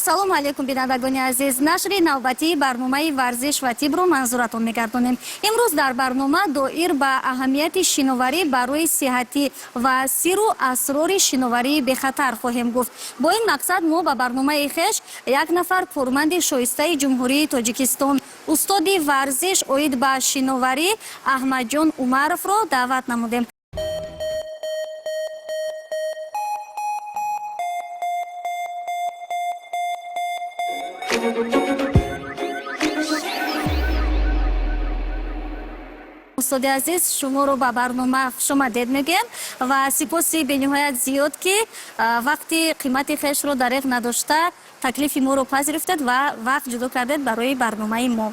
Ассалому алайкум, бинандагони азиз. Нашри навбатии барномаи варзиш ва тибро манзуратон мегардонем. Имрӯз дар барнома доир ба аҳамияти шиноварӣ барои сиҳатӣ ва сиру асрори шиноварии бехатар хоҳем гуфт. Бо ин мақсад мо ба барномаи хеш як нафар корманди шоистаи Ҷумҳурии Тоҷикистон, устоди варзиш оид ба шиноварӣ Аҳмадҷон Умаровро даъват намудем. Устоди азиз, шуморо ба барнома хушомадед мегӯем ва сипоси бениҳоят зиёд, ки вақти қимати хешро дареғ надошта, таклифи моро пазируфтед ва вақт ҷудо кардед барои барномаи мо.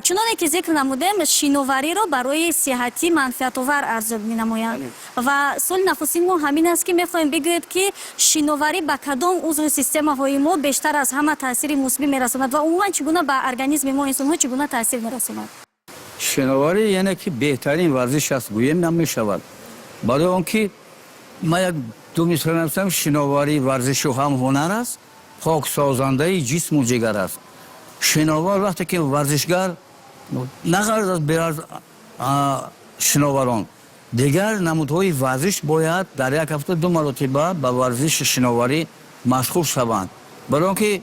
Чуноне ки зикр намудем, шиновариро барои сиҳатӣ манфиатовар арзёб менамоянд ва суоли нахустини мо ҳамин аст, ки мехоҳем бигӯед, ки шиноварӣ ба кадом узви системаҳои мо бештар аз ҳама таъсири мусбӣ мерасонад ва умуман чӣ гуна ба организми мо, инсонҳо, чӣ гуна таъсир мерасонад? Шиноварӣ яъне ки беҳтарин варзиш аст гӯем, намешавад, барои он ки ман як ду мисол нависам. Шиноварӣ варзишу ҳам ҳунар аст, поксозандаи ҷисму ҷигар аст. Шиновар вақте ки варзишгар на ғараз аз бераз шиноварон, дигар намудҳои варзиш бояд дар як ҳафта ду маротиба ба варзиши шиноварӣ машғул шаванд, барои он ки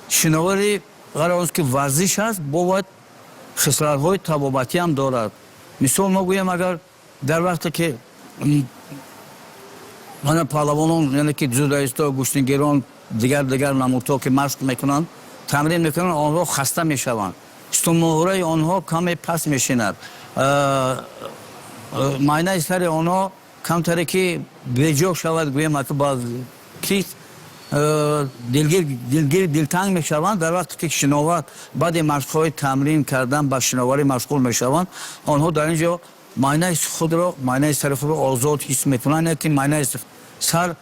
шиноварӣ ғайр аз он ки варзиш аст, бояд хислатҳои табобатӣ ҳам дорад. Мисол мо гӯем, агар дар вақте ки мана паҳлавонон, яъне ки дзюдоистҳо, гӯштингирон, дигар дигар намудҳо ки машқ мекунанд, тамрин мекунанд, онҳо хаста мешаванд, сутунмуҳраи онҳо каме паст мешинад, майнаи сари онҳо камтаре ки беҷо шавад, гӯем, ки дилгир дилгир дилтанг мешаванд. Дар вақте ки шиновар баъди машқҳои тамрин кардан ба шиноварӣ машғул мешаванд, онҳо дар ин ҷо майнаи худро, майнаи сари худро озод ҳис мекунанд, ки майнаи сар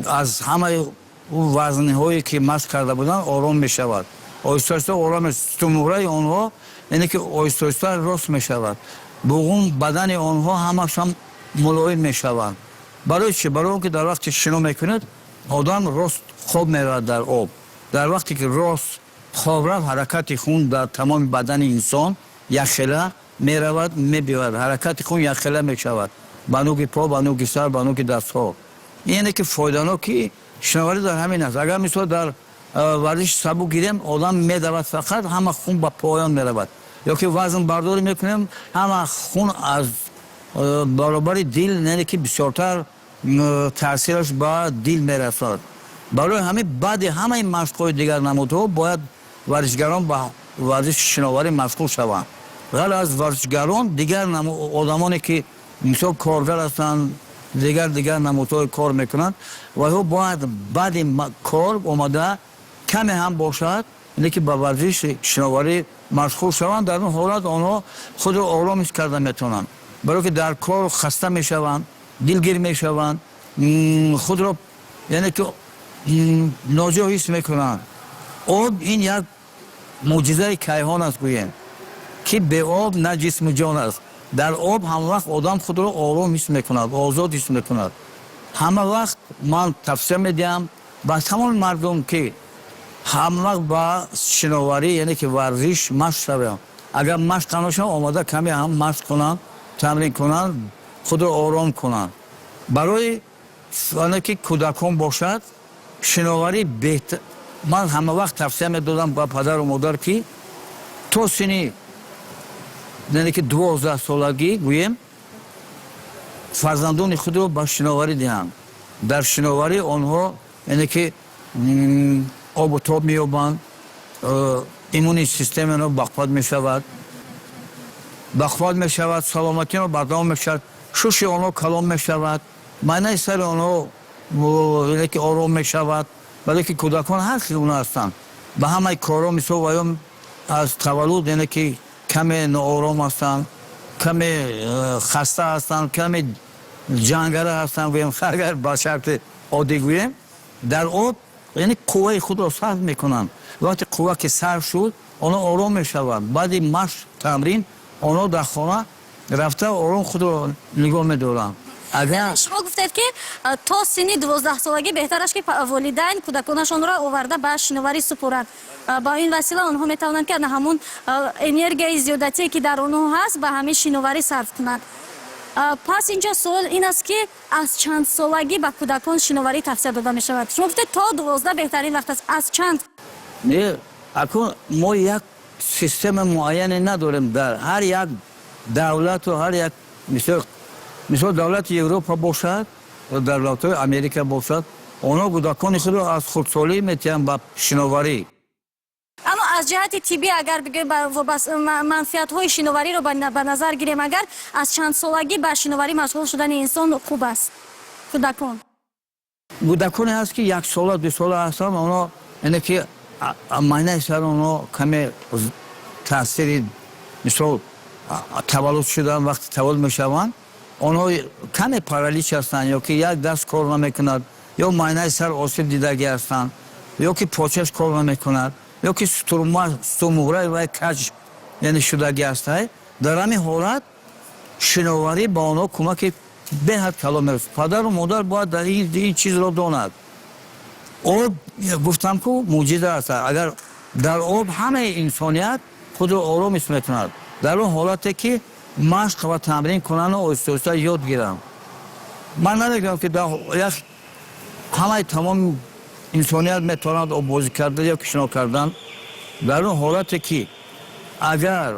аз ҳамаи ӯ вазнҳое ки машқ карда буданд ором мешавад, оҳиста оҳиста ором. Сутунмуҳраи онҳо яъне ки оҳиста оҳиста рост мешавад, буғум бадани онҳо ҳамашам мулоим мешаванд. Барои чӣ? Барои он ки дар вақте шино мекунад, одам рост хоб меравад дар об. Дар вақте ки рост хоб рафт, ҳаракати хун дар тамоми бадани инсон якхела меравад, мебиёяд, ҳаракати хун якхела мешавад ба нуги по, ба нуги сар, ба нуги дастҳо. Яъне ки фоиданоки шиноварӣ дар ҳамин аст. Агар мисол дар варзиши сабук гирем, одам медавад, фақат ҳама хун ба поён меравад, ё ки вазн бардорӣ мекунем, ҳама хун аз баробари дил, яъне ки бисёртар таъсираш ба дил мерасад. Барои ҳамин баъди ҳамаи машқҳои дигар намудҳо бояд варзишгарон ба варзиши шиноварӣ машғул шаванд. Ғайр аз варзишгарон, дигар одамоне ки мисол коргар ҳастанд, дигар дигар намудҳои кор мекунанд, вайҳо бояд баъди кор омада каме ҳам бошад, яъне ки ба варзиши шиноварӣ машғул шаванд. Дар он ҳолат онҳо худро ором ҳис карда метавонанд, барое ки дар кор хаста мешаванд, дилгир мешаванд, худро яъне ки ноҷо ҳис мекунанд. Об ин як мӯъҷизаи кайҳон аст, гӯем ки беоб на ҷисму ҷон аст. Дар об ҳамавақт одам худро ором ҳис мекунад, озод ҳис мекунад. Ҳама вақт ман тавсия медиҳам ба тамоми мардум, ки ҳамавақт ба шиноварӣ, яъне ки варзиш машқ шаванд. Агар машқ нашаванд, омада каме ҳам машқ кунанд, тамрин кунанд, худро ором кунанд. Барои оне ки кӯдакон бошад, шиноварӣ беҳтар. Ман ҳама вақт тавсия медодам ба падару модар, ки то синни, яъне ки 12-солагӣ гӯем, фарзандони худро ба шиноварӣ диҳанд. Дар шиноварӣ онҳо яъне ки обу тоб меёбанд, иммунный системаи онҳо бақувват мешавад, бақувват мешавад, саломатии онҳо бардавом мешавад, шуши онҳо калон мешавад, майнаи сари онҳо яъне ки ором мешавад. Барое ки кӯдакон ҳар хел гуна ҳастанд ба ҳамаи корҳо, мисол ваём аз таваллуд яъне ки каме ноором ҳастанд, каме хаста ҳастанд, каме ҷангара ҳастанд, гӯем, агар ба шарти оддӣ гӯем. Дар об яъне қувваи худро сарф мекунанд. Вақте қувва ки сарф шуд, онҳо ором мешаванд. Баъди машқ, тамрин онҳо дар хона рафта ором худро нигоҳ медоранд. Агар Шумо гуфтед, ки То синни 12-солагӣ беҳтар аст, ки волидайн кӯдаконашонро оварда ба шиноварӣ супоранд. Ба ин васила онҳо метавонанд, ки ана ҳамун энергияи зиёдатие, ки дар онҳо ҳаст, ба ҳамин шиноварӣ сарф кунанд. Пас инҷо суол ин аст, ки аз чанд солагӣ ба кӯдакон шиноварӣ тавсия дода мешавад? Шумо гуфтед, то 12 беҳтарин вақт аст. Аз чанд? Не, акун мо як система муайяне надорем. Дар ҳар як давлату ҳар як, мисол, давлати Европа бошад, давлатҳои Америка бошад, онҳо кӯдакони худро аз хурдсолӣ метиҳанд ба шиноварӣ. Аммо аз ҷиҳати тиббӣ агар бигӯем, манфиатҳои шиновариро ба назар гирем, агар аз чанд солагӣ ба шиноварӣ машғул шудани инсон хуб аст, кӯдакон? Кӯдаконе ҳаст, ки яксола, 2 сола ҳастанд, онҳо, яъне ки майнаи сари онҳо каме таъсири, мисол, таваллуд шудан, вақти таваллуд мешаванд, онҳо каме паралич ҳастанд, ё ки як даст кор намекунад, ё майнаи сар осеб дидагӣ ҳастанд, ё ки почаш кор намекунад, ё ки сутунмуҳраи вай каҷ, яъне шудагӣ ҳастай. Дар ҳамин ҳолат шиноварӣ ба онҳо кӯмаки беҳад калон мерасад. Падару модар бояд дар ин чизро донад. Об, гуфтам ку, мӯъҷиза аст. Агар дар об ҳамаи инсоният худро ором ҳис мекунад, дар он ҳолате ки машқ ва тамрин кунанду оҳиста оҳиста ёд гиранд. Ман намегӯям, ки як ҳамаи тамоми инсоният метавонад оббозӣ кардан ё ки шино кардан. Дар он ҳолате ки агар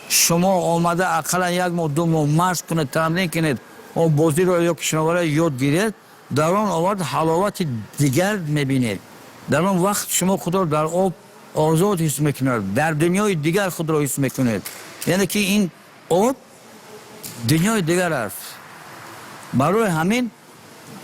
шумо омада ақаллан як моҳ, 2 моҳ машқ кунед, тамрин кунед, оббозиро ё ки шиновариро ёд гиред, дар он овард ҳаловати дигар мебинед. Дар он вақт шумо худро дар об озод ҳис мекунед, дар дунёи дигар худро ҳис мекунед, яъне ки ин об дунёи дигар аст. Барои ҳамин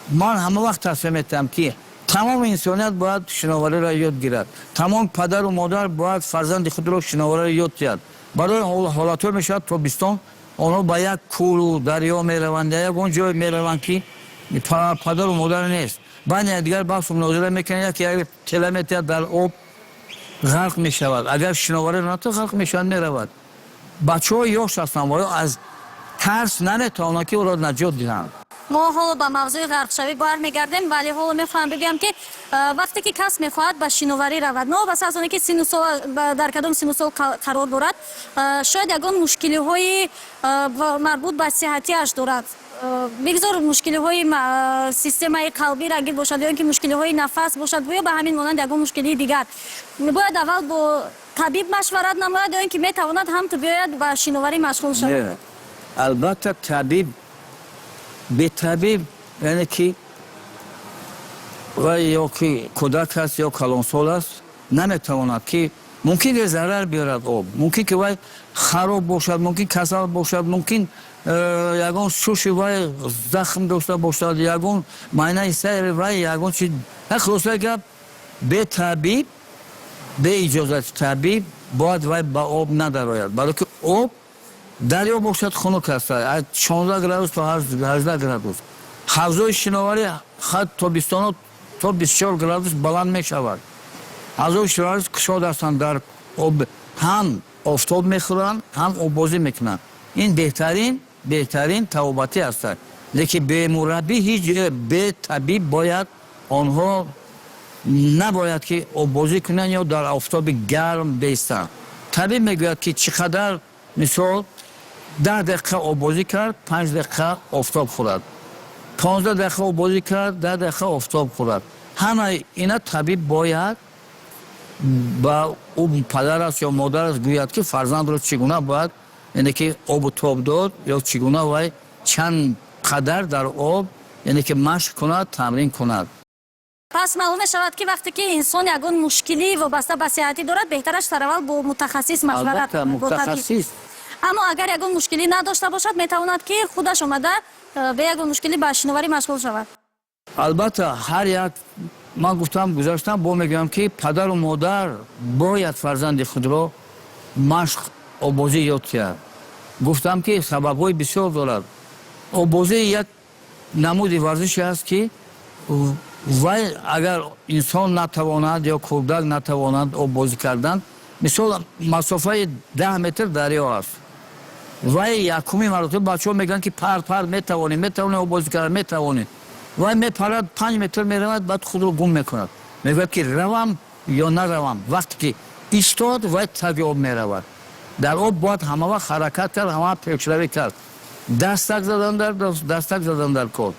ман ҳама вақт тавсия метиҳам, ки тамоми инсоният бояд шиновариро ёд гирад, тамом падару модар бояд фарзанди худро шиновариро ёд диҳад. Барои ҳолатҳо мешавад, тобистон онҳо ба як кӯлу дарё мераванд, ягон ҷое мераванд, ки падару модар нест, байни якдигар баҳсу мунозира мекунанд, яке як тела метиҳад, дар об ғарқ мешавад. Агар шиноварӣ нату, ғарқ мешавад, меравад. Бачаҳо ёш ҳастанд ва аз тарс наметавонанд, ки ӯро наҷот диҳанд. Мо ҳоло ба мавзӯи ғарқшавӣ бармегардем, вале ҳоло мехоҳам бигӯям, ки вақте ки кас мехоҳад ба шиноварӣ равад, новобаста аз оне ки сину сол дар кадом сину сол қарор дорад, шояд ягон мушкилиҳои марбут ба сиҳатиаш дорад, бигзор мушкилиҳои системаи қалбӣ рагӣ бошад ё ин ки мушкилиҳои нафас бошад, ё ба ҳамин монанд ягон мушкилии дигар, бояд аввал бо табиб машварат намояд ё ин ки метавонад ҳамту биёяд, ба шиноварӣ машғул шавад? Не, албатта табиб. Бетабиб, яъне ки вай ё ки кӯдак аст, ё калонсол аст, наметавонад, ки мумкин ки зарар биёрад об, мумкин ки вай хароб бошад, мумкин касал бошад, мумкин ягон шуши вай захм дошта бошад, ягон майнаи сари вай ягон чи. Хулосаи гап, бетабиб, бе иҷозати табиб бояд вай ба об надарояд, барое ки об, дарё бошад, хунук аст, аз 16 градус то 18 градус. Ҳавзои шиноварӣ хат тобистоно то 24 градус баланд мешавад. Ҳавзои шиноварӣ кушод ҳастанд, дар об ҳам офтоб мехӯранд, ҳам оббозӣ мекунанд. Ин беҳтарин табобатӣ ҳастанд, лекин бемураббӣ ҳеҷ, бе табиб бояд онҳо набояд, ки оббозӣ кунанд ё дар офтоби гарм бестанд. Табиб мегӯяд, ки чӣ қадар, мисол, 10 дақиқа оббозӣ кард, 5 дақиқа офтоб хӯрад, 15 дақиқа оббозӣ кард, 10 дақиқа офтоб хӯрад. Ҳамаи ина табиб бояд ба ӯ, падар аст ё модар аст, гӯяд, ки фарзандро чӣ гуна бояд, яъне ки обу тоб дод ё чӣ гуна вай чанд қадар дар об, яъне ки машқ кунад, тамрин кунад. Пас маълум мешавад, ки вақте ки инсон ягон мушкилӣ вобаста ба сиҳатӣ дорад, беҳтараш сараввал бо мутахассис машварат Албатта, кунад, бо табиб. мутахассис. Аммо агар ягон мушкилӣ надошта бошад, метавонад, ки худаш омада, бе ягон мушкилӣ ба шиноварӣ машғул шавад. Албатта, ҳар як, ман гуфтам, гузаштам, бо мегӯям, ки падару модар бояд фарзанди худро машқ оббозӣ ёд диҳад. Гуфтам, ки сабабҳои бисёр дорад. Оббозӣ як намуди варзише аст, ки вай агар инсон натавонад ё кӯдак натавонад оббозӣ кардан, мисол, масофаи 10 метр дарё аст, вай якуми маротиба бачаҳо мегӯянд, ки пар, пар, метавонем, метавонем оббозӣ кардан, метавонем. Вай мепарад, 5 метр меравад, баъд худро гум мекунад, мегӯяд, ки равам ё наравам. Вақте ки истод, вай таги об меравад. Дар об бояд ҳамавақт ҳаракат кард, ҳамавақт пешравӣ кард. Дастак задан дар кор.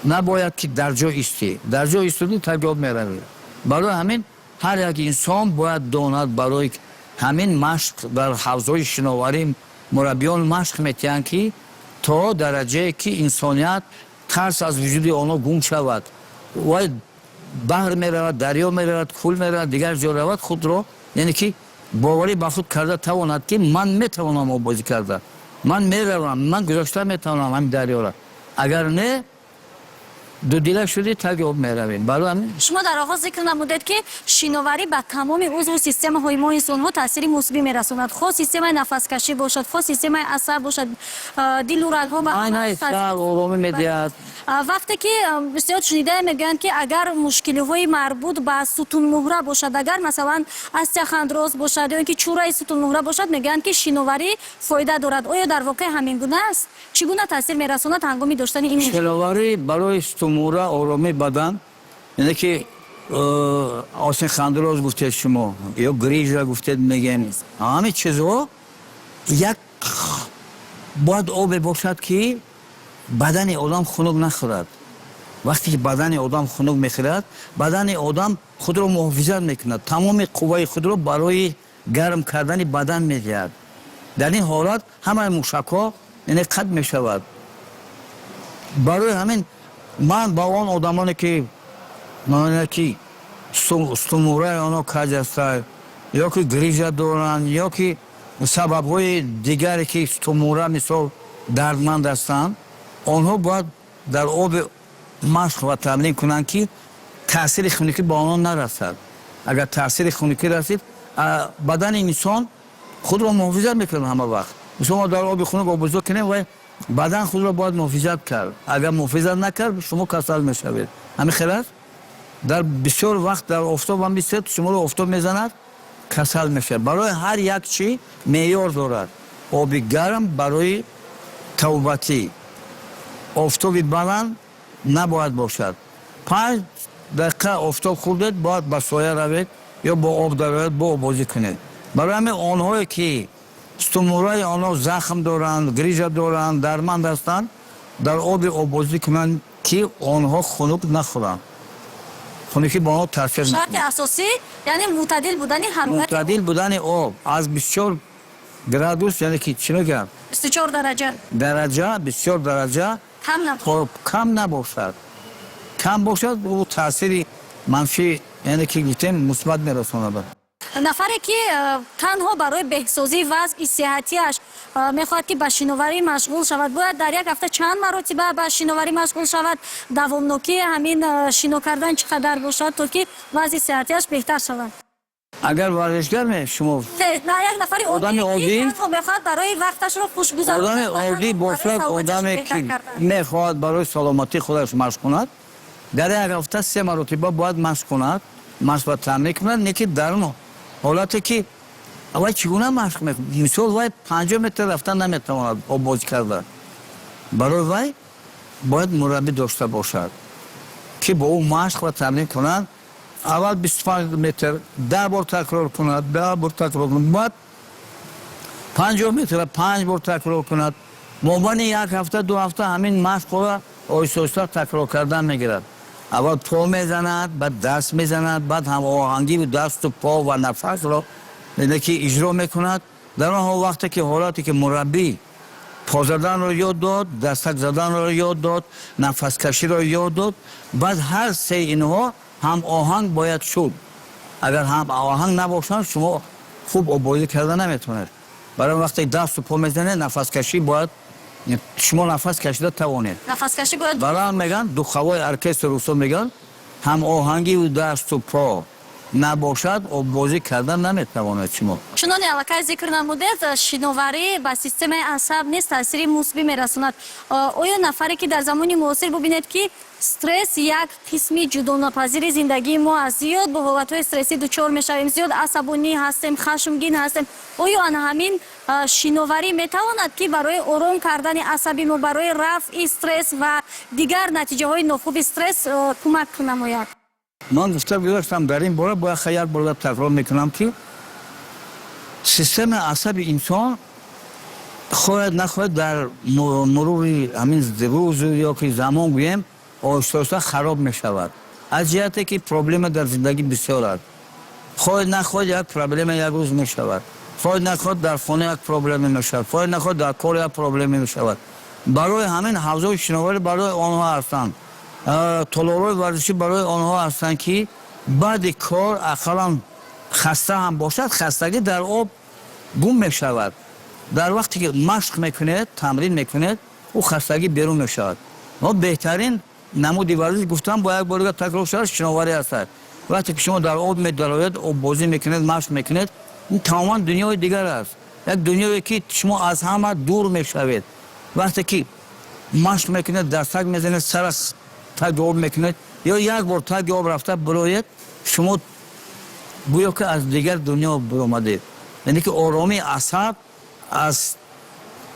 Набояд, ки дар ҷо истӣ. Дар ҷо истоди, таги об меравӣ. Барои ҳамин ҳар як инсон бояд донад. Барои ҳамин машқ дар ҳавзҳои шиноварӣ мураббиён машқ метиҳанд, ки то дараҷае ки инсоният тарс аз вуҷуди онҳо гум шавад. Вай баҳр меравад, дарё меравад, кӯл меравад, дигар ҷо равад, худро, яъне ки боварӣ ба худ карда тавонад, ки ман метавонам оббозӣ карда, ман меравам, ман гузошта метавонам ҳамин дарёра. Агар не, дудила шудӣ, таги об меравем. Барои ҳамин Шумо дар оғоз зикр намудед, ки шиноварӣ ба тамоми узву системаҳои мо инсонҳо таъсири мусбӣ мерасонад, хоҳ системаи нафаскашӣ бошад, хоҳ системаи асаб бошад, дилу рагҳо ба айнаи сар оромӣ медиҳад. Вақте ки бисёр шунида мегӯянд, ки агар мушкилиҳои марбут ба сутунмуҳра бошад, агар масалан остеохондроз бошад ё ин ки чӯраи сутунмуҳра бошад, мегӯянд, ки шиноварӣ фоида дорад. Оё дар воқеъ ҳамин гуна аст? Чӣ гуна таъсир мерасонад ҳангоми доштани ин? Шиноварӣ барои сутунмуҳра, оромии бадан, яъне ки остеохондроз гуфтед шумо ё грижа гуфтед, мегем, ҳамин чизҳо як бояд обе бошад, ки бадани одам хунук нахӯрад. Вақте ки бадани одам хунук мехӯрад, бадани одам худро муҳофизат мекунад, тамоми қувваи худро барои гарм кардани бадан медиҳад. Дар ин ҳолат ҳамаи мушакҳо, яъне, қатъ мешавад. Барои ҳамин ман ба он одамоне, ки сутунмуҳраи онҳо каҷ ҳастанд ё ки грижа доранд, ё ки сабабҳои дигаре, ки сутунмуҳра, мисол, дардманд ҳастанд, онҳо бояд дар оби машқ ва тамрин кунанд, ки таъсири хунукӣ ба онҳо нарасад. Агар таъсири хунукӣ расид, бадани инсон худро муҳофизат мекунад ҳама вақт. Мисол, мо дар оби хунук обозӣ кунем, вай бадан худро бояд муҳофизат кард. Агар муҳофизат накард, шумо касал мешавед. Ҳамин хел аст. Дар бисёр вақт дар офтоб ҳам бисед, шуморо офтоб мезанад, касал мешавад. Барои ҳар як чӣ меъёр дорад. Оби гарм барои табобатӣ, офтоби баланд набояд бошад. 5 дақиқа офтоб хӯрдед, бояд ба соя равед ё бо об дарояд, бо оббозӣ кунед. Барои ҳамин онҳое, ки сутунмуҳраи онҳо захм доранд, грижа доранд, дардманд ҳастанд, дар оби оббозӣ кунанд, ки онҳо хунук нахӯранд, хунукӣ ба онҳо таъсир Шарти асосӣ, яъне, мӯътадил будани ҳарорати Мӯътадил будани об аз 24 градус, яъне ки чӣ мегӯям? 24 дараҷа. Дараҷа, 24 дараҷа. Кам набошад. Хоб, кам набошад. Кам бошад, ӯ таъсири манфӣ, яъне ки гуфтем, мусбат мерасонад. Нафаре, ки танҳо барои беҳсозии вазъи сиҳатиаш мехоҳад, ки ба шиноварӣ машғул шавад, бояд дар як ҳафта чанд маротиба ба шиноварӣ машғул шавад? Давомнокии ҳамин шино кардан чӣ қадар бошад, то ки вазъи сиҳатиаш беҳтар шавад? Агар варзишгар ме шумо? Не, як нафари Одами оддӣ, оддӣ? танҳо мехоҳад барои вақташро хуш гузаронад Одами ва оддӣ танҳо барои бошад, саломатиашро одаме, беҳтар ки кардан. мехоҳад барои саломатии худаш машқ кунад, дар як ҳафта се маротиба бояд машқ кунад, машқ ва тамрин кунад. Не ки дар он ҳолате, ки вай чӣ гуна машқ мекунад? Мисол, вай 50 метр рафтан наметавонад оббозӣ карда. Барои вай бояд мураббӣ дошта бошад, ки бо ӯ машқ ва тамрин кунад. Аввал 25 метр 10 бор такрор кунад, 10 бор такрор кунад, баъд 50 метра панҷ бор такрор кунад. Мобайни як ҳафта, 2 ҳафта ҳамин машқро оҳиста оҳиста такрор кардан мегирад. Аввал по мезанад, баъд даст мезанад, баъд ҳамоҳангии дасту по ва нафасро, яъне ки, иҷро мекунад. Дар он ҳол вақте ки ҳолате ки мураббӣ по заданро ёд дод, дастак заданро ёд дод, нафаскаширо ёд дод, баъд ҳар сеи инҳо ҳамоҳанг бояд шуд. Агар ҳамоҳанг набошанд, шумо хуб оббозӣ карда наметавонед. Барои вақте дасту по мезанед, нафаскашӣ бояд, шумо нафас кашида тавонед. Нафаскашӣ бояд. Барои мегӯянд, духовой оркестр русо мегӯянд, ҳамоҳангии дасту по. Набошад, оббозӣ кардан наметавонад шумо. Чуноне аллакай зикр намудед, шиноварӣ ба системаи асаб низ таъсири мусбӣ мерасонад. Оё нафаре, ки дар замони муосир, бубинед, ки стресс як қисми ҷудонапазири зиндагии мо аст, зиёд бо ҳолатҳои стрессӣ дучор мешавем, зиёд асабонӣ ҳастем, хашмгин ҳастем, оё ана ҳамин шиноварӣ метавонад, ки барои ором кардани асаби мо, барои рафъи стресс ва дигар натиҷаҳои нохуби стресс кӯмак намояд? Ман гуфта гузаштам дар ин бора, бояд як бора такрор мекунам, ки системаи асаби инсон, хоҳад нахоҳад, дар мурури ҳамин рӯзу ё ки замон гӯем, оҳиста оҳиста хароб мешавад, аз ҷиҳате ки проблема дар зиндагӣ бисёр аст. Хоҳад нахоҳад, як проблема як рӯз мешавад, хоҳад нахоҳад, дар хона як проблема мешавад, хоҳад нахоҳад, дар кор як проблема мешавад. Барои ҳамин ҳавзҳои шиноварӣ барои онҳо ҳастанд, толорҳои варзишӣ барои онҳо ҳастанд, ки баъди кор ақаллан хаста ҳам бошад, хастагӣ дар об гум мешавад. Дар вақте ки машқ мекунед, тамрин мекунед, ӯ хастагӣ берун мешавад. Мо беҳтарин намуди варзиш гуфтам, бо як бор такрор шавад, шиноварӣ ҳастад. Вақте ки шумо дар об медароед, оббозӣ мекунед, машқ мекунед, ин тамоман дунёи дигар аст, як дунёе ки шумо аз ҳама дур мешавед. Вақте ки машқ мекунед, дастак мезанед, сара таги об мекунед ё як бор таги об рафта бироед, шумо гӯё ки аз дигар дунё биромадед, яъне ки оромии асаб аз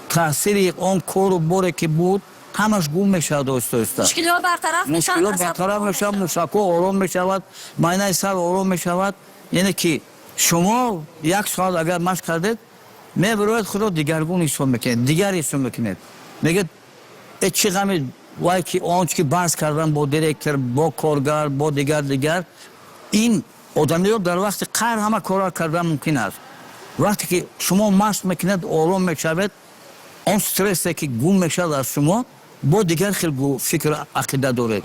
таъсири он кору боре ки буд, ҳамаш гум мешавад оҳиста оҳиста. Мушкилиҳо бартараф мешаванд. Мушкилот бартараф мешавад, мушакҳо ором мешавад, майнаи сар ором мешавад. Яъне ки шумо як соат агар машқ кардед, мебироед, худро дигаргун ҳисоб мекунед, дигар ҳисоб мекунед. Мегӯяд: «Э, чӣ ғами вай, ки он ки баҳс кардан бо директор, бо коргар, бо дигар дигар ин одамиро». Дар вақти қаҳр ҳама корро кардан мумкин аст. Вақте ки шумо машқ мекунед, ором мешавед, он стрессе ки гум мешавад аз шумо, бо дигар хел фикр, ақида доред.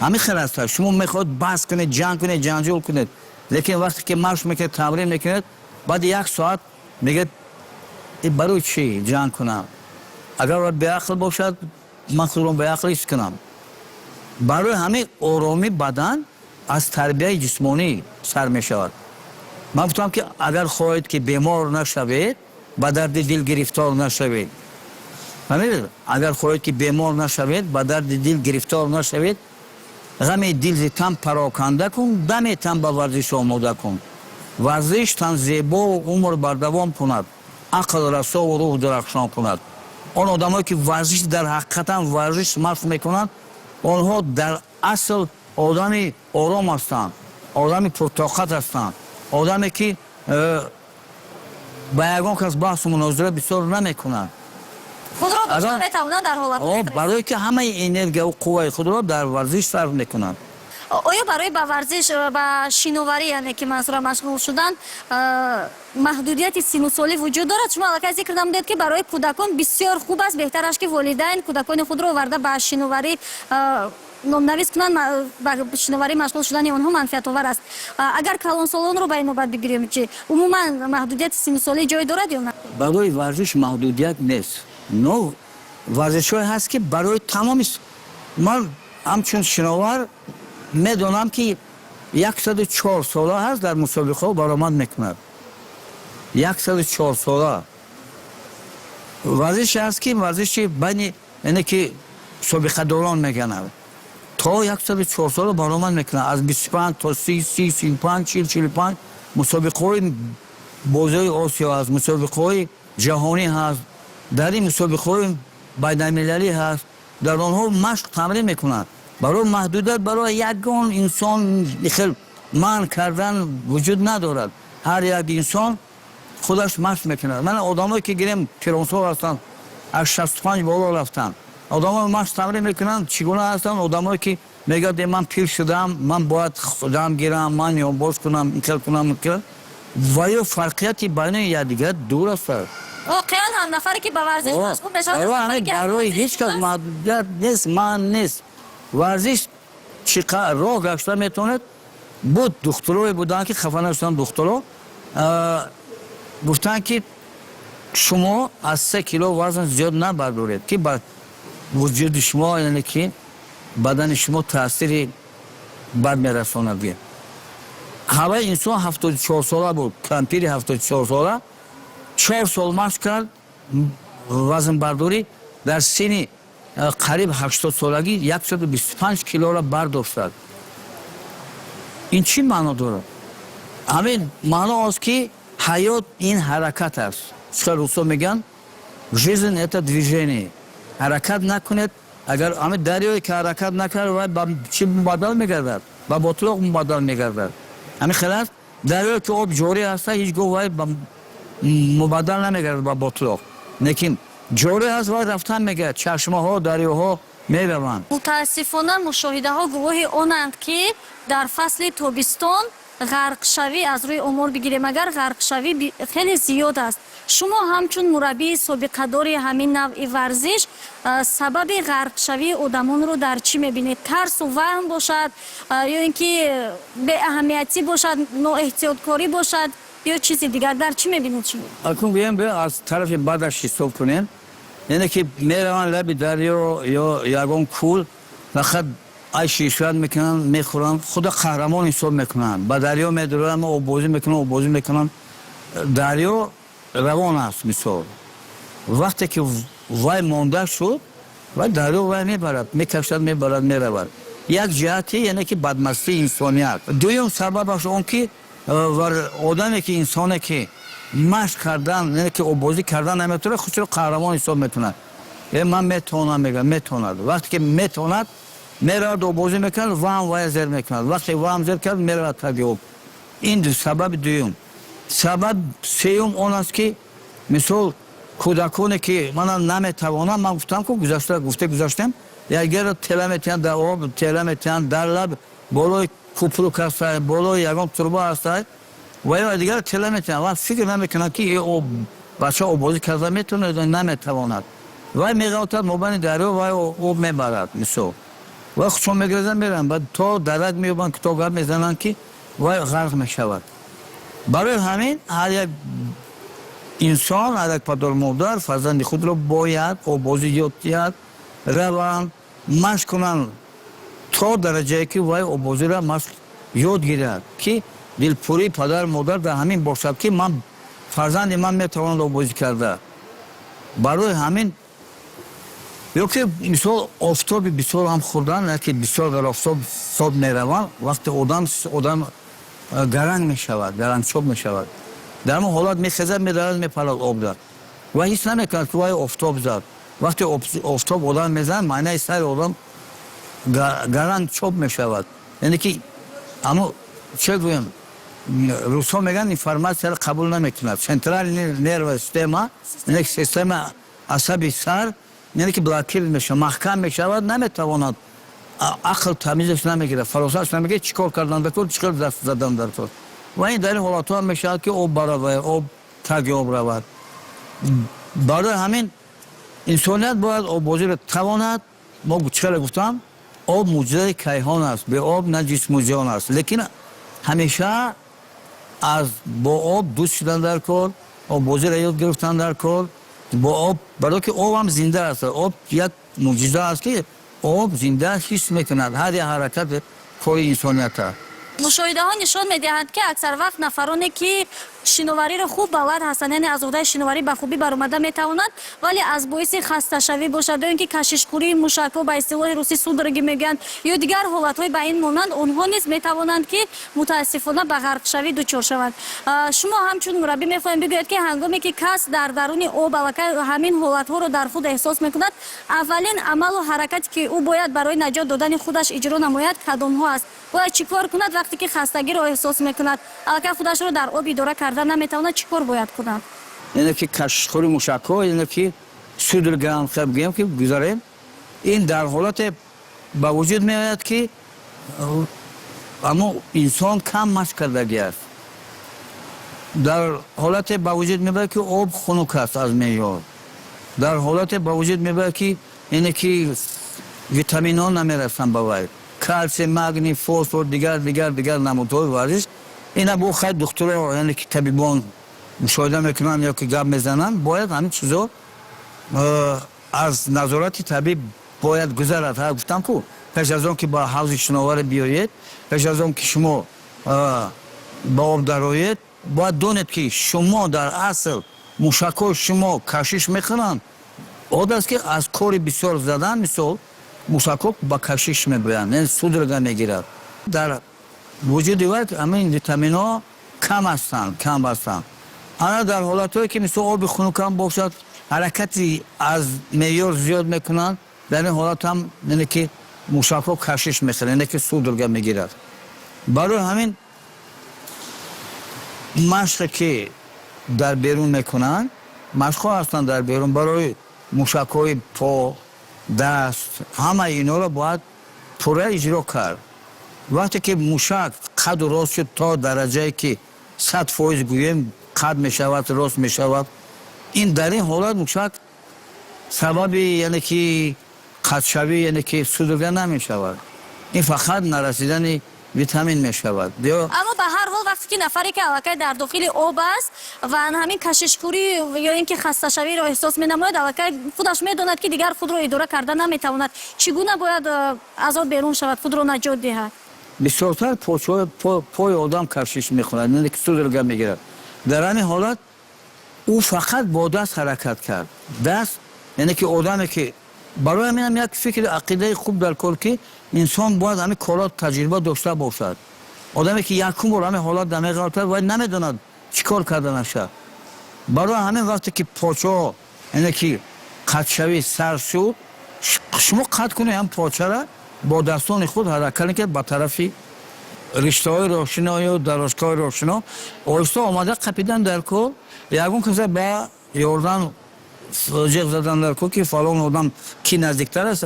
Ҳамин хел аст. Шумо мехоҳед баҳс кунед, ҷанг кунед, ҷанҷол кунед, лекин вақте ки машқ мекунед, тамрин мекунед, баъди як соат мегӯяд: «Э, барои чӣ ҷанг кунам? Агар беақл бошад, ман худро беақл ҳис кунам». Барои ҳамин оромӣ бадан аз тарбияи ҷисмонӣ сар мешавад. Ман гуфтам, ки агар хоҳед, ки бемор нашавед, ба дарди дил гирифтор нашавед, фаҳмидед? Агар хоҳед, ки бемор нашавед, ба дарди дил гирифтор нашавед, ғами дил зи тан пароканда кун, даме тан ба варзиш омода кун. Варзиш тан зебову умр бардавом кунад, ақл расову рӯҳ дурахшон кунад. Он одамое ки варзиш, дар ҳақиқатан варзиш машқ мекунанд, онҳо дар асл одами ором ҳастанд, одами пуртоқат ҳастанд, одаме ки ба ягон кас баҳсу мунозира бисёр намекунанд. Худро дошта метавонанд дар ҳолат. Барое ки ҳамаи энергияву қувваи худро дар варзиш сарф мекунанд. Оё барои ба варзиш, ба шиноварӣ, яъне ки манзура, машғул шудан маҳдудияти сину солӣ вуҷуд дорад? Шумо аллакай зикр намудед, ки барои кӯдакон бисёр хуб аст, беҳтар аст, ки волидайн кӯдакони худро оварда ба шиноварӣ номнавис кунанд, ба шиноварӣ машғул шудани онҳо манфиатовар аст. Агар калонсолонро ба ин навбат бигирем, чи умуман маҳдудияти сину солӣ ҷой дорад ё на? Барои варзиш маҳдудият нест, но варзишҳое ҳаст, ки барои тамоми. Ман ҳамчун шиновар медонам, ки 104 сола ҳаст, дар мусобиқаҳо баромад мекунад. 104 сола. Варзише ҳаст, ки варзиши байни, яъне ки собиқадорон мегӯянд, то 104 сола баромад мекунад, аз 25 то 30, 30, 35, 40, 45. Мусобиқаҳои бозиҳои Осиё ҳаст, мусобиқаҳои ҷаҳонӣ ҳаст, дар ин мусобиқаҳои байналмилалӣ ҳаст, дар онҳо машқ, тамрин мекунанд. Барои маҳдудият барои ягон инсон хел манъ кардан вуҷуд надорад. Ҳар як инсон худаш машқ мекунад. Мана одамое ки гирем, пиронсол ҳастанд, аз 65 боло рафтанд, одамое машқ, тамрин мекунанд, чӣ гуна ҳастанд? Одамое ки мегӯяд: «Ман пир шудам, ман бояд дам гирам, ман ёнбоз кунам, ин хел кунам, ин хел», ва ё фарқияти байни якдигар дур аст. Воқеан ҳам, нафаре ки ба варзиш машғул мешавад, барои ҳеҷ кас маҳдудият нест, манъ нест. Варзиш чӣ роҳ гашта метавонад. Буд духтурое буданд, ки хафа нашуданд духтуро, гуфтанд, ки шумо аз 3 кило вазн зиёд набардоред, ки ба вуҷуди шумо, яъне ки бадани шумо таъсири бад мерасонад. Ҳаваи инсон 74 сола буд, кампири 74 сола 4 сол машқ кард вазнбардорӣ, дар синни қариб 80 солагӣ 125 килоро бардоштад. Ин чӣ маъно дорад? Ҳамин маъно аст, ки ҳаёт ин ҳаракат аст. Чӣ русо мегӯянд: «Жизнь — это движение». Ҳаракат накунед, агар ҳамин дарёе ки ҳаракат накард, вай ба чӣ мубаддал мегардад? Ба ботлоқ мубаддал мегардад. Ҳамин хел аст. Дарёе ки об ҷорӣ ҳаста, ҳеҷ гоҳ вай мубаддал намегардад ба ботлоқ, лекин ҷорӣ аст, вай рафтан мегардад. Чашмаҳо, дарёҳо мераванд. Мутаассифона, мушоҳидаҳо гувоҳи онанд, ки дар фасли тобистон ғарқшавӣ, аз рӯи омор бигирем агар, ғарқшавӣ хеле зиёд аст. Шумо ҳамчун мураббии собиқадори ҳамин навъи варзиш, сабаби ғарқшавии одамонро дар чӣ мебинед? Тарсу ваҳм бошад ё ин ки беаҳамиятӣ бошад, ноэҳтиёткорӣ бошад ё чизи дигар, дар чӣ мебинед шумо? Акун гӯем, биё аз тарафи бадаш ҳисоб кунем. Яъне ки мераванд лаби дарё ё ягон кӯл, фақат айшу ишрат мекунанд, мехӯранд, худа қаҳрамон ҳисоб мекунанд, ба дарё медуранд, оббозӣ мекунанд, оббозӣ мекунанд. Дарё равон аст. Мисол, вақте ки вай монда шуд, вай дарё вай мебарад, мекашад, мебарад, меравад. Як ҷиҳати, яъне ки бадмастии инсоният. Дуюм сабабаш он ки одаме ки, инсоне ки машқ кардан, яъне ки оббозӣ кардан наметавонад, худшро қаҳрамон ҳисоб мекунад. Ман метавонам, мегӯяд. Метавонад. Вақте ки метавонад, меравад, оббозӣ мекунад, ваҳм вая зер мекунад. Вақте ваҳм зер кард, меравад таги об. Ин сабаби дуюм. Сабаб сеюм он аст, ки мисол, кӯдаконе ки мана наметавонам, ман гуфтам ку, гузашта гуфте гузаштем, якдигарро тела метиҳанд, дар об тела метиҳанд, дар лаб болои купру ҳастай, болои ягон труба ҳастай ва ё дигар тела метиҳанд ва фикр намекунанд, ки об бача оббозӣ карда метавонад ё наметавонад. Вай меғалтад мобайни дарё, вай об мебарад. Мисол, вай худшон мегирезанд, мераванд, баъд то дарак меёбанд, ки то гап мезананд, ки вай ғарқ мешавад. Барои ҳамин ҳар як инсон, ҳар як падару модар фарзанди худро бояд оббозӣ ёд диҳад, раванд, машқ кунанд то дараҷае ки вай оббозиро машқ ёд гирад, ки дилпурии падару модар дар ҳамин бошад, ки ман фарзанди ман метавонад оббозӣ карда. Барои ҳамин ё ки мисол, офтоби бисёр ҳам хӯрдан, ки бисёр дар офтоб соб мераванд, вақте одам гаранг мешавад, гарангчоп мешавад. Дар ҳамон ҳолат мехезад, медарад, мепарад обда ва ҳис намекунад, ки вай офтоб зад. Вақте офтоб одам мезанад, майнаи сари одам гаранг чоп мешавад. Яъне ки амо чӣ гӯем, русҳо мегӯянд, информатсияро қабул намекунад. Центральный нервная система, яъне ки система асаби сар, яъне ки блокир мешавад, маҳкам мешавад, наметавонад, ақл тамизаш намегирад, фаросаташ намегирад, чӣ кор кардан дар кор, чӣ кор даст задан дар кор. Ва ин дар ин ҳолатҳо ҳам мешавад, ки об барад, об таги об равад. Барои ҳамин инсоният бояд оббозиро тавонад. Мо чӣ хеле гуфтам, об мӯъҷизаи кайҳон аст, бе об на ҷисму ҷон аст, лекин ҳамеша аз бо об дӯст шудан дар кор, оббозиро ёд гирифтан дар кор бо об, барое ки об ҳам зинда аст. Об як мӯъҷиза аст, ки об зинда ҳис мекунад ҳар як ҳаракат кори инсоният аст. Мушоҳидаҳо нишон медиҳанд, ки аксар вақт нафароне ки шиновариро хуб балад ҳастанд, яъне аз уҳдаи шиноварӣ ба хубӣ баромада метавонанд, вале аз боиси хасташавӣ бошад ё ин ки кашишхӯрии мушакҳо, ба истилоҳи русӣ судороги мегӯянд, ё дигар ҳолатҳои ба ин монанд, онҳо низ метавонанд, ки мутаассифона ба ғарқшавӣ дучор шаванд. Шумо ҳамчун мураббӣ мехоҳем бигӯед, ки ҳангоме ки кас дар даруни об аллакай ҳамин ҳолатҳоро дар худ эҳсос мекунад, аввалин амалу ҳаракате ки ӯ бояд барои наҷот додани худаш иҷро намояд, кадомҳо аст? Бояд чӣ кор кунад, вақте ки хастагиро эҳсос мекунад, аллакай худашро дар об идора карда наметавонад, чӣ кор бояд кунад? Яъне ки кашишхӯри мушакҳо, яъне ки судорога ҳам бигӯем, ки гузарем, ин дар ҳолате ба вуҷуд меояд, ки аммо инсон кам машқ кардагӣ аст. Дар ҳолате ба вуҷуд меояд, ки об хунук аст аз меъёр. Дар ҳолате ба вуҷуд меояд, ки яъне ки витаминҳо намерасанд ба вай, калсий, магний, фосфор, дигар, дигар, дигар намудҳои варзиш. Ина бо хай духтуро, яъне ки табибон мушоҳида мекунанд ё ки гап мезананд. Бояд ҳамин чизо аз назорати табиб бояд гузарад. Ҳа, гуфтам ку, пеш аз он ки ба ҳавзи шиноварӣ биёед, пеш аз он ки шумо Ба об дароед, бояд донед, ки шумо дар асл мушакҳои шумо кашиш мекунанд. Од аст, ки аз кори бисёр задан, мисол, мушакҳо ба кашиш мебоянд, яъне судорога мегирад. Дар вуҷуди вай ҳамин витаминҳо кам ҳастанд. Ана дар ҳолатҳое, ки мисол оби хунукам бошад, ҳаракати аз меъёр зиёд мекунанд, дар ин ҳолат ҳам, яъне ки мушакҳо кашиш мехӯранд, яъне ки судорога мегирад. Барои ҳамин машқе, ки дар берун мекунанд, машқҳо ҳастанд дар берун барои мушакҳои по, даст, ҳамаи инҳоро бояд пурра иҷро кард. Вақте ки мушак қаду рост шуд, то дараҷае ки 100% гӯем, қад мешавад, рост мешавад, ин дар ин ҳолат мушак сабаби, яъне ки қатшавӣ, яъне ки судорога намешавад. Ин фақат нарасидани витамин мешавад ё Аммо ба ҳар ҳол, вақте ки нафаре, ки аллакай дар дохили об аст ва ҳамин кашишхӯрӣ ё ин ки хасташавиро эҳсос менамояд, аллакай худаш медонад, ки дигар худро идора карда наметавонад, чӣ гуна бояд аз об берун шавад, худро наҷот диҳад? Бисёртар пои одам кашиш мехӯрад, яъне ки судорога мегирад. Дар ҳамин ҳолат ӯ фақат бо даст ҳаракат кард, даст, яъне ки одаме, ки барои ҳаминам як фикри ақидаи хуб дар кор, ки инсон бояд ҳамин корро таҷриба дошта бошад. Одаме, ки якум бор ҳамин ҳолат намеғалтад, вай намедонад, чӣ кор карданаша. Барои ҳамин вақте ки почаҳо, яъне ки қатшавӣ сар шуд, шумо қатъ кунед ҳам почара, бо дастони худ ҳаракат кард ба тарафи риштаҳои рошино ё дорожкаҳои рошино, оҳиста омада қапидан дар кор, ягон каса ба ёрдам ҷеғ задан дар кор, ки фалон одам ки наздиктар аст,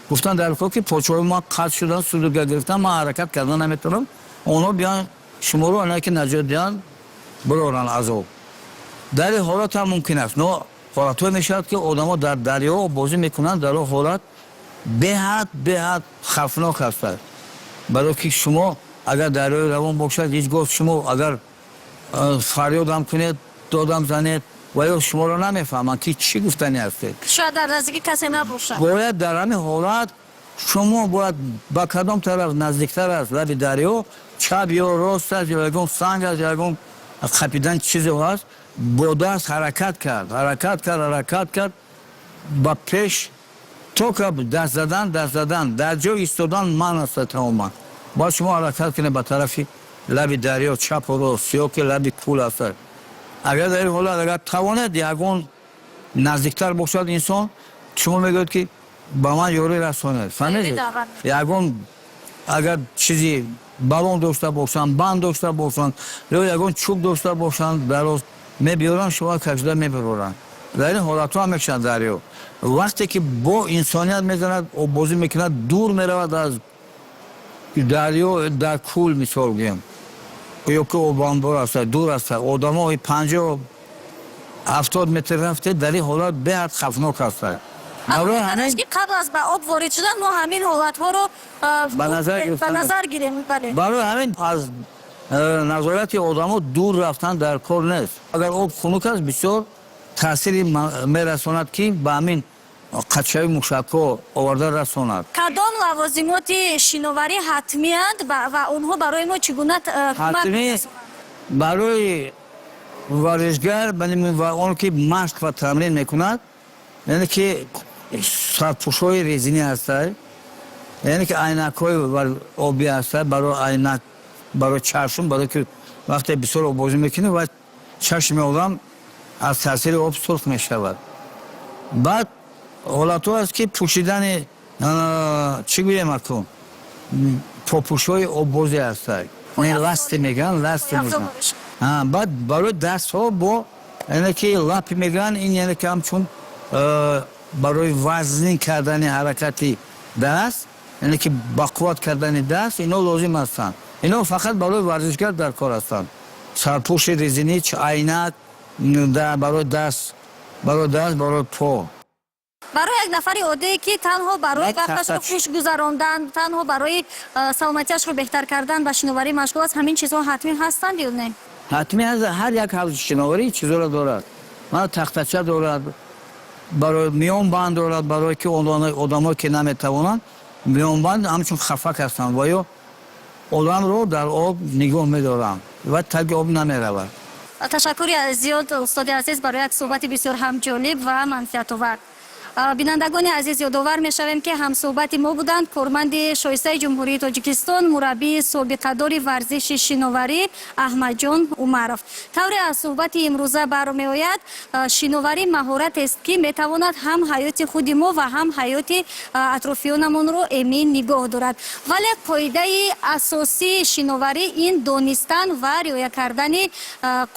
гуфтан дар кор, ки почаҳои ман қатъ шудан, судорога гирифтан, ман ҳаракат кардан наметавонам. Онҳо биён, шуморо ана ки наҷот диҳанд, бироранд аз об. Дар ин ҳолат ҳам мумкин аст, но ҳолатҳое мешавад, ки одамо дар дарё бозӣ мекунанд. Дар он ҳолат беҳад хавфнок ҳастад, барое ки шумо агар дарёи равон бошад, ҳеҷ гоҳ шумо агар фарёдам кунед, додам занед, ва ё шуморо намефаҳманд, ки чӣ гуфтанӣ ҳастед. Шояд дар наздикӣ касе набошад. Бояд дар ҳамин ҳолат шумо бояд ба кадом тараф наздиктар аст лаби дарё, чап ё рост аст, ё ягон санг аст, ё ягон қапидан чизе ҳаст, бо даст ҳаракат кард, ҳаракат кард, ҳаракат кард ба пеш, то ка даст задан, даст задан. Дар ҷой истодан манъ аст тамоман. Бояд шумо ҳаракат кунед ба тарафи лаби дарё, чапу рост, ё ки лаби кӯл аст. Агар дар ин ҳолат агар тавонед, ягон наздиктар бошад инсон, шумо мегӯед, ки ба ман ёрӣ расонед, фаҳмидед? Ягон агар чизи балон дошта бошанд, банд дошта бошанд ё ягон чӯб дошта бошанд, дароз мебиёранд, шумо кашида мебароранд. Дар ин ҳолатҳо ҳам мешавад. Дарё вақте ки бо инсоният мезанад, оббозӣ мекунад, дур меравад аз дарё, дар кӯл, мисол гӯем, ё ки обанбор аст, дур аст, одамои 50-70 метр рафте, дар ин ҳолат беҳад хавфнок аст. Ки қабл аз ба об ворид шудан мо ҳамин ҳолатҳоро ба назар гирем. Барои ҳамин аз назорати одамо дур рафтан дар кор нест. Агар об хунук аст, бисёр таъсири мерасонад, ки ба ҳамин қатшави мушакҳо оварда расонад. Кадом лавозимоти шиноварӣ ҳатмиянд ва онҳо барои мо чӣ гуна кӯмак? Ҳатмӣ барои варзишгар ва он ки машқ ва тамрин мекунад, яъне ки сарпӯшҳои резинӣ ҳастад, яъне ки айнакҳои обӣ ҳастад, барои айнак, барои чашм, барое ки вақте бисёр оббозӣ мекунӣ ва чашми одам аз таъсири об сурх мешавад. Баъд ҳолатҳо аст, ки пӯшидани, чӣ гӯем, акун попӯшҳои оббозӣ ҳастад, ласти мегӯянд, ласти мегӯянд. Баъд барои дастҳо бо, яъне ки лапи мегӯянд, ин яъне ки ҳамчун барои вазнин кардани ҳаракати даст, яъне ки бақувват кардани даст, ино лозим ҳастанд. Ино фақат барои варзишгар дар кор ҳастанд: сарпӯши резинӣ, айнак барои даст, барои по. Барои як нафари оддие, ки танҳо барои вақташро хуш гузарондан, танҳо барои саломатиашро беҳтар кардан ба шиноварӣ машғул аст, ҳамин чизҳо ҳатмӣ ҳастанд ё не? Ҳатмӣ ҳаст. Ҳар як ҳавзи шиноварӣ чизҳоро дорад. Мана, тахтача дорад, барои миёнбанд дорад, барое ки одамое ки наметавонанд, миёнбанд ҳамчун хафак ҳастанд ва ё Одамро дар об нигоҳ медоранд ва таги об намеравад. Ташаккури зиёд, устоди азиз, барои як суҳбати бисёр ҳам ҷолиб ва манфиатовар. Бинандагони азиз, ёдовар мешавем, ки ҳамсуҳбати мо буданд корманди шоистаи Ҷумҳурии Тоҷикистон, мураббии собиқадори варзиши шиноварӣ Аҳмадҷон Умаров. Тавре аз суҳбати имрӯза бармеояд, шиноварӣ маҳоратест, ки метавонад ҳам ҳаёти худи мо ва ҳам ҳаёти атрофиёнамонро эмин нигоҳ дорад. Вале қоидаи асосии шиноварӣ ин донистан ва риоя кардани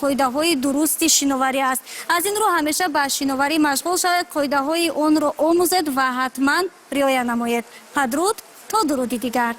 қоидаҳои дурусти шиноварӣ аст. Аз ин рӯ ҳамеша ба шиноварӣ машғул шавед, қоидаҳои онро омӯзед ва ҳатман риоя намоед. Падруд, то дуруди дигар.